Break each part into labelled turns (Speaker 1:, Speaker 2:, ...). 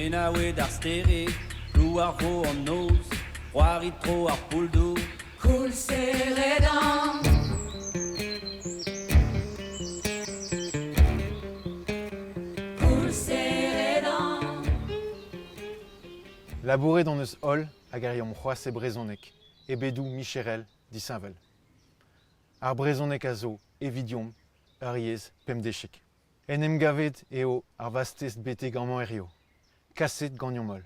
Speaker 1: Enaouet ar stered, klouar vo an noz, c'hoari tro ar poull-dour.
Speaker 2: Koulz seredan. Koulz seredan.
Speaker 3: Labouret hon eus holl hag a reomp c'hoazh e brezhoneg, e bedoù micherel disheñvel. Ar brezhoneg a zo, evidomp, ur yezh pemdeziek. En em gavet eo ar vazh-test betek amañ hiziv, kaset ganeomp-holl.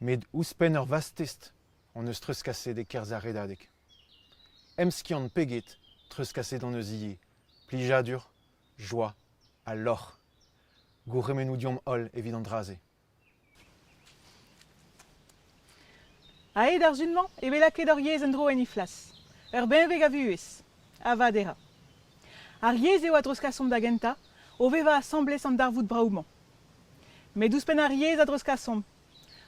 Speaker 3: Met ouzhpenn ur vazh-test hon eus treuzkaset e-kerzh ar redadeg. Emskiant pe get, treuzkaset hon eus ivez plijadur, joa ha lorc'h. Gourc'hemennoù deomp-holl evit an dra-se.
Speaker 4: A-hed ar sun-mañ e vez lakaet hor yezh en-dro en he flas. Ur benveg a vuhez, a vaderañ. Ar yezh eo a dreuzkasomp da gentañ, o vevañ asambles an darvoud brav-mañ. Met ouzhpenn ar yezh a dreuzkasomp.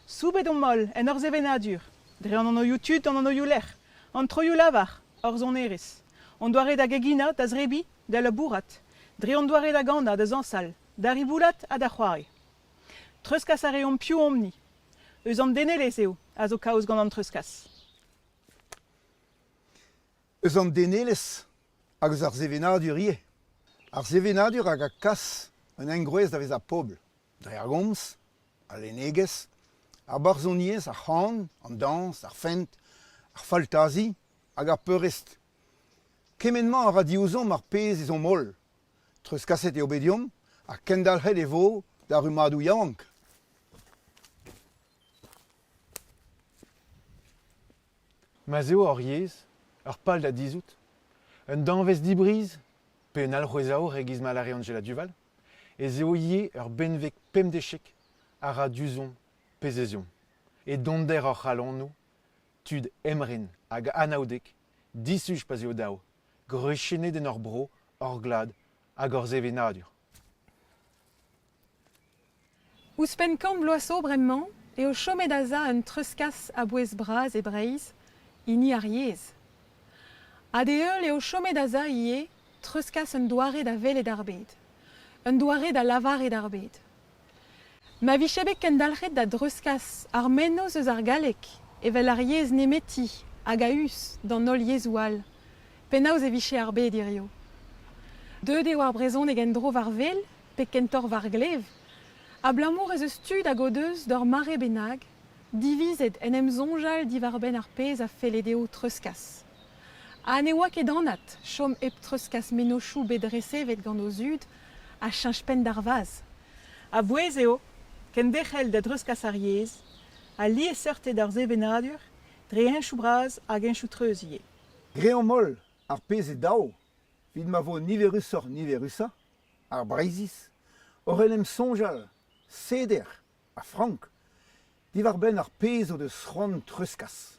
Speaker 4: Soubet omp holl en hor sevenadur, dre an anvioù tud, an anvioù-lec'h, an troioù-lavar, hor sonerezh, hon doare da geginañ, da zebriñ, da labourat, dre hon doare da ganañ, da zañsal, da riboulat ha da c'hoari. Treuzkas a reomp piv omp-ni. Eus an denelezh eo a zo kaoz gant an treuzkas.
Speaker 5: Eus an denelezh hag eus ar sevenadur ivez. Ar sevenadur hag a kas un engroez da vezañ pobl, dre ar gomz, al lennegezh, ar barzhoniezh, ar c'han, an dañs, ar fent, ar faltazi hag ar peurrest. Kement-mañ a ra diouzhomp ar pezh ez omp holl. Treuzkaset eo bet deomp ha kendalc'het e vo d'ar rummadoù yaouank.
Speaker 3: Ma'z eo hor yezh ur pal da dizhout, un danvez dibriz pe un alc'hwez aour e-giz ma lâre Anjela Duval, ez eo ivez ur benveg pemdeziek a ra diouzhomp pezh ez eomp. E donder hor c'halonoù, tud emren hag anaoudek, disuj pa'z eo dav, gwriziennet en hor bro, hor glad hag hor sevenadur.
Speaker 6: Ouzhpenn kant vloaz zo bremañ eo chomet aza un treuzkas a-bouez bras e Breizh, hini ar yezh. Ha d'e heul eo chomet aza ivez treuzkas un doare da welet ar bed, un doare da lavaret ar bed. Ma vije bet kendalc'het da dreuzkas ar mennozh eus ar galleg evel ar yezh nemeti hag a-us d'an holl yezhoù all, penaos e vije ar bed hiziv? Deuet eo ar brezhoneg en-dro war wel pe kentoc'h war glev, abalamour ez eus tud hag o deus, d'ur mare bennak, divizet en em soñjal diwar-benn ar pezh a felle dezho treuzkas. Ha ne oa ket anat chom hep treuzkas mennozhioù bet resevet gant o zud ha cheñch penn d'ar vazh.
Speaker 4: A-bouez eo kenderc'hel da dreuzkas ar yezh ha liesseurted ar sevenadur dre heñchoù bras hag heñchoù treuz ivez.
Speaker 5: Greomp-holl ar pezh eo dav evit ma vo niverusoc'h-niverusañ ar Breizhiz oc'h en em soñjal seder ha frank diwar-benn ar pezh o deus c'hoant treuzkas.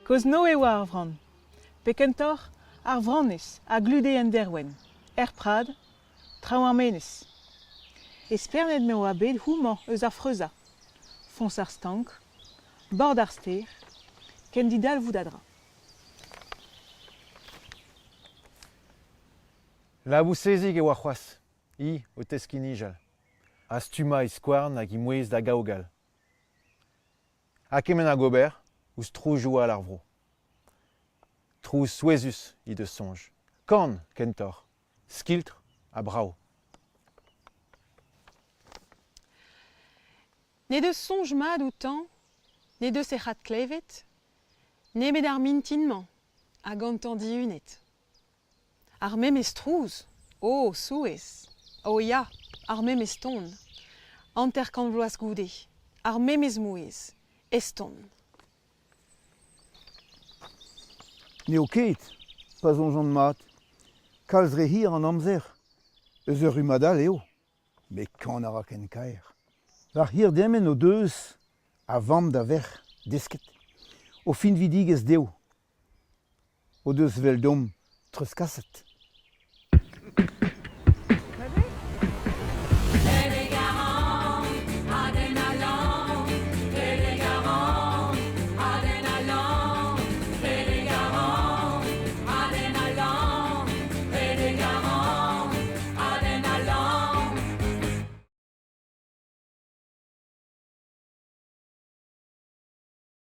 Speaker 4: Kozh-Noe e oa ar vran, pe kentoc'h ar vranez a glude en derwenn, er prad, traoñ ar menez. Espernet m'eo oa bet houmañ eus ar freuzañ, foñs ar stank, bord ar stêr, ken didalvoud a dra.
Speaker 3: Labousezig e oa c'hoazh, hi o teskiñ nijal, ha stummañ he skouarn hag he mouezh da gaogal. Ha kement hag ober ouzh trouzoù all ar vro. Trouz souezhus he deus soñj. Kan, kentoc'h, skiltr ha brav.
Speaker 6: N'he deus soñj mat outañ, n'he deus he c'hadklevet, nemet ar mintin-mañ ha gantañ dihunet. Ar memes trouz, o souezh, o ya, ar memes ton, 50 vloaz goude, ar memes mouezh, eston.
Speaker 5: N'eo ket, pa soñjan mat, kalz re hir an amzer, eus ur rummad all eo, met kan a ra ken kaer. War hir-dermen o deus, a vamm da verc'h, desket o finvidigezh dezho. O deus 'veldomp treuzkaset.